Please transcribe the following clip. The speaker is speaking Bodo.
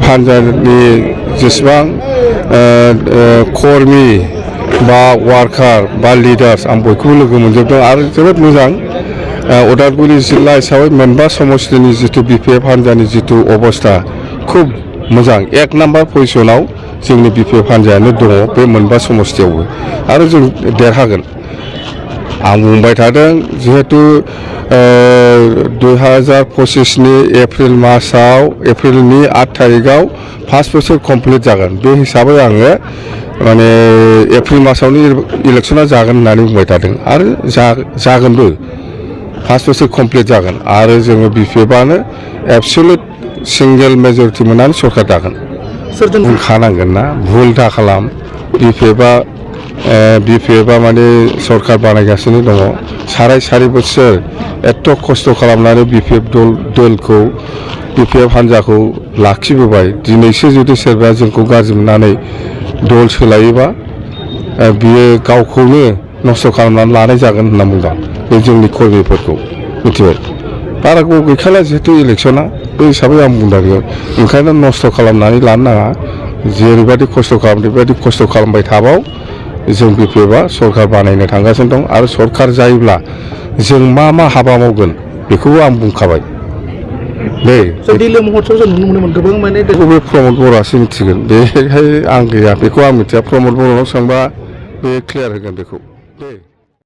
हान्जानि जेसेबां कर्मी बा वार्कार बा लिडार्स आं बयखौबो लोगो मोनजोबदों आरो जोबोद मोजां उदालगुरि जिल्ला हिसाबै मोनबा समस्तिनि जितु BPF हान्जानि जितु अबस्था खुब मोजां 1 नाम्बार पजिशनाव जोंनि BPF हान्जायानो दङ बे मोनबा समस्तियावबो आरो जों देरहागोन आं बुंबाय थादों जिहेतु 2025 नि एप्रिल मासाव एप्रिलनि 8 तारिखआव 5 बोसोर कमप्लिट जागोन बे हिसाबै आङो माने एप्रिल मासावनो इलेक्शना जागोन होननानै बुंबाय थादों आरो जागोनबो 5 बोसोर कमप्लिट जागोन आरो जोङो BPFआनो एबसुलुट सिंगेल मेजरिटि मोननानै सरकार दागोन बुंखानांगोन ना भुल दा खालाम BPFआ माने सरकार बानायगासिनो दङ साराय बोसोर एथ' खस्थ' खालामनानै BPF दलखौ BPF हान्जाखौ लाखिबोबाय दिनैसो जुदि सोरबा जोंखौ गाज्रि मोननानै दल सोलायोबा बियो गावखौनो नस्थ' खालामनानै लानाय जागोन होनना बुंदों बे जोंनि कर्मीफोरखौ मिथिबाय बारा गोबाव गैखाला जिहेतु इलेक्शना बे हिसाबै आं बुंदों ओंखायनो नस्थ' खालामनानै लानो नाङा जेरैबायदि खस्थ' खालामदों बेबायदि खस्थ' खालामबाय थाबाव जों BPFआ सरकार बानायनो थांगासिनो दं आरो सरकार जायोब्ला जों मा हाबा मावगोन बेखौबो आं बुंखाबाय दे दिल्ली महत्सव जों नुनो मोनोमोन गोबां माने बे प्रमद बर'आसो मिथिगोन बेहाय आं गैया बेखौ आं मिथिया प्रमद बर'नाव सोंबा बे क्लियार होगोन बेखौ दे